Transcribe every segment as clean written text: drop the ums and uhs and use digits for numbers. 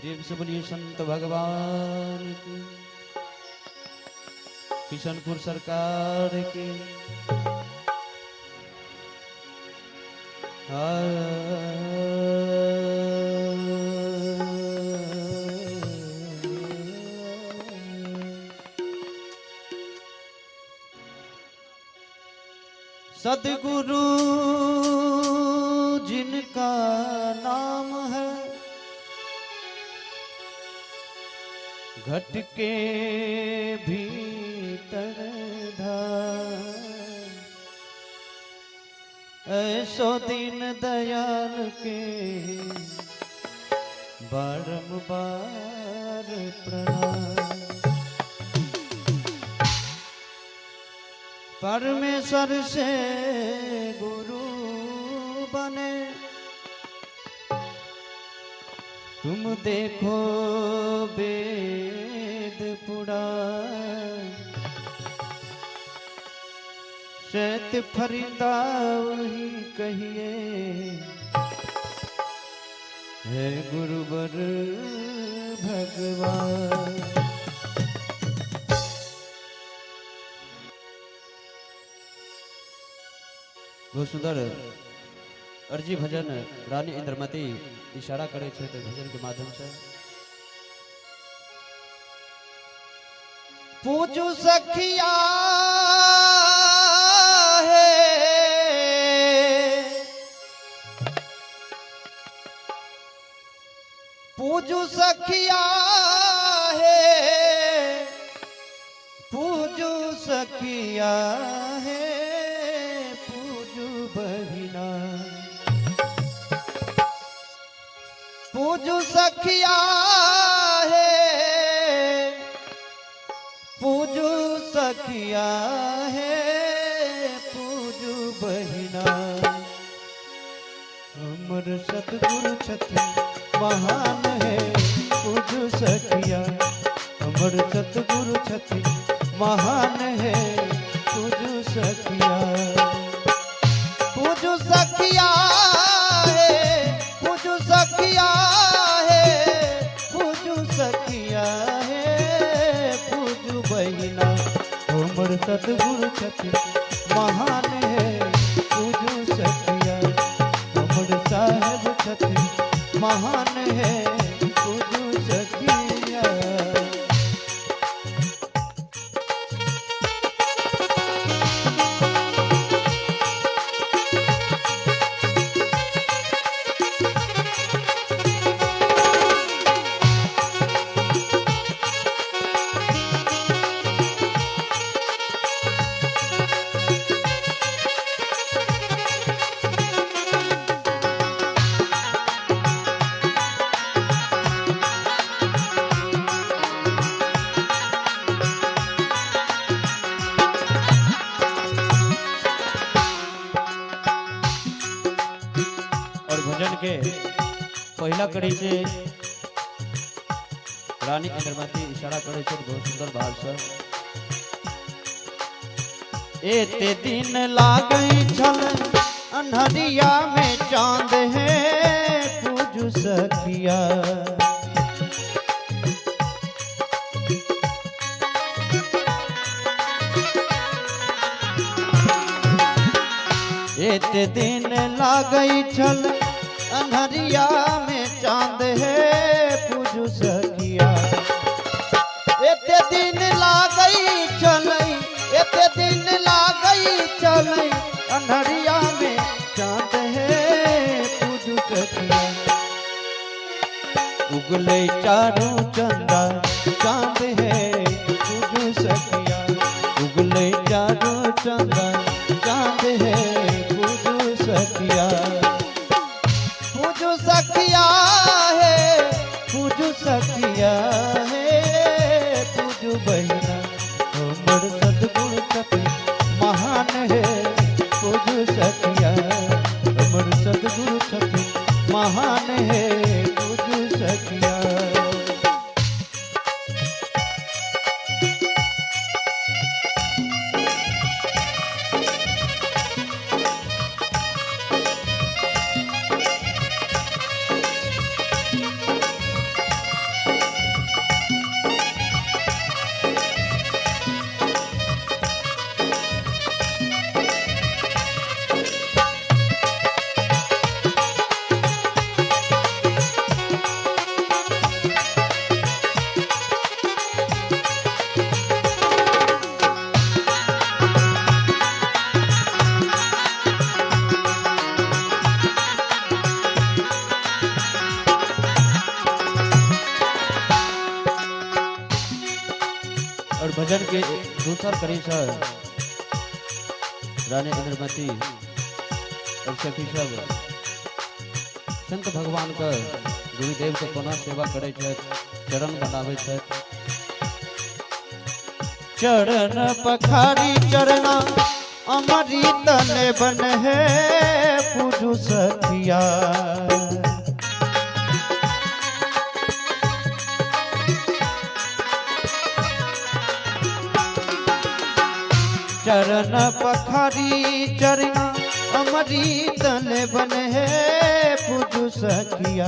प्रेम से बोलिए संत भगवान की, किशनपुर सरकार की। सदगुरु जिनका नाम है, घट के भीतर धार, ऐसो दीन दयाल के बारंबार प्रणाम। परमेश्वर से गुरु बने, तुम देखो वेद पुराण, सैत फरीदा वही कहिए है गुरुवर भगवान। बहुत सुंदर अर्जी भजन रानी इंद्रमती इशारा करे छै तऽ भजन के माध्यम से। पूजू सखिया है, पूजू सखिया है, पूजू सखिया है, पूजू बहिना, पूजू सखिया है, पूजू सखिया है, पूजू बहिना। हमर सतगुरु छथि महान है, पूजू सखिया। हमर सतगुरु छथि महान है, पूजू सखिया। पूजू सखिया है, पूजू सखिया है, पूजू सखिया है, पूजू बहिना। हमर सतगुरु छथि महान है, पूजू सखिया। हमर साहेब छथि महान है, पूजू सखिया। और भजन के पहिला कड़ी से रानी इंद्रमती इशारा करे छै बहुत सुंदर भाव से। एते दिन लागै छल अन्हरिया में चांद है, पूजू सखिया। एते दिन लागै छल अन्हरिया में चांद है, पूजू सखिया। एते दिन लागै छलै, एते दिन लागै छलै अन्हरिया में चांद है, पूजू सखिया। उगले चारू चंदा चांद है, पूजू सखिया। उगले चारू चंदा चांद है, पूजू सखिया। पूजू सखिया है, पूजू सखिया है, पूजू बहिना। हमर सतगुरु छथि महान है, पूजू सखिया। हमर सतगुरु छथि महान है, पूजू सखिया। भजन के दूसर करी सर रानी इंद्रमती और सखी सब संत भगवान के गुरुदेव के कोना सेवा करे छथि, चरण बनावे छथि। चरण पखारी चरणा अमृत बन है पूजू सखिया। चरण पखारी चरणा अमृत बन है पूजू सखिया।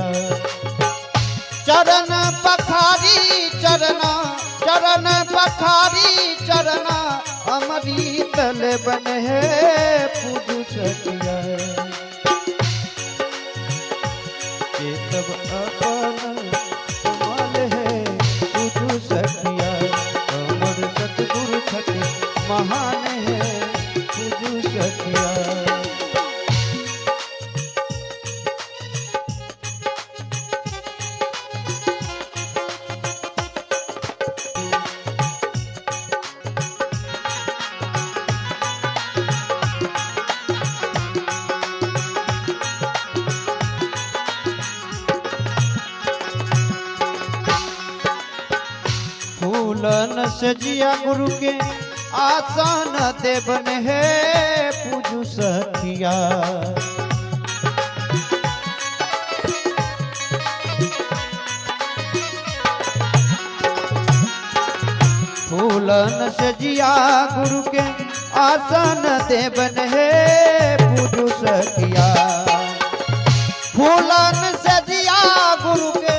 चरण पखारी चरणा, चरण पखारी चरणा अमृत बन है पूजू सखिया। चेतब अपन कमाल है पूजू सखिया। अमर सतगुरु छठ महान है पूजू सखिया। फूलन सजिया गुरु के आसन देवन है पूजू सखिया। फूलन सजिया गुरु के आसन देवन है पूजू सखिया। फूलन सजिया गुरु के,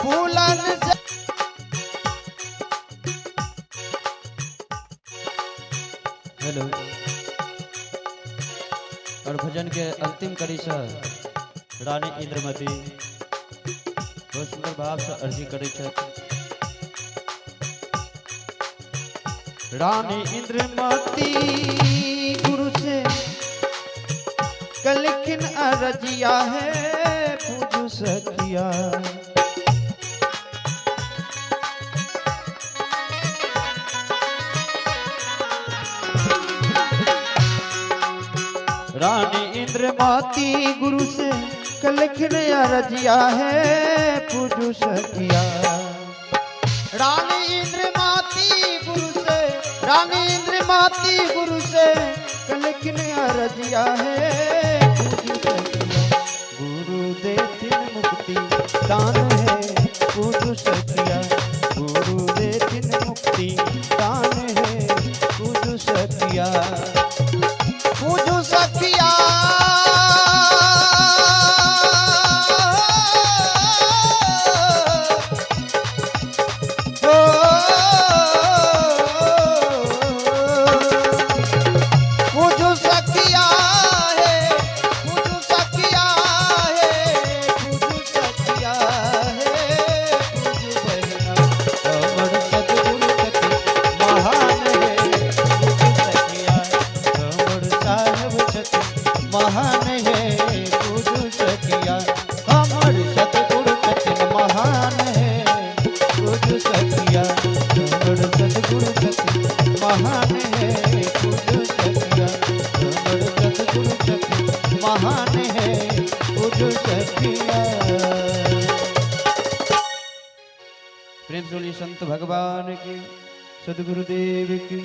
फूलन से हेलो। और भजन के अंतिम कड़ी से रानी इंद्रमती बहुत सुंदर भाव से अर्जी करे छथि। रानी इंद्रमती गुरु से कलखिन अरजिया है पूजू सखिया। रानी इंद्रमती गुरु से कलखिन अरजिया है पूजू सखिया। रानी इंद्रमती गुरु से, रानी इंद्रमती गुरु से कलखिन अरजिया है पूजू सखिया। गुरु देथिन मुक्ति दान है पूजू सखिया। गुरु देथिन मुक्ति दान है पूजू सखिया। पूजू सखिया, पूजू सखिया है, पूजू सखिया है, पूजू सखिया है, पूजू बहिना अमर सतगुरु छथि महान है पूजू सखिया। अमर साहेब छथि महान है पूजू सखिया। अमर सतगुरु छथि महान है पूजू सखिया। अमर सतगुरु छथि महान है पूजू सखिया। अमर सतगुरु छथि महान है पूजू सखिया। प्रेम से बोलिए संत भगवान की, सदगुरुदेव की।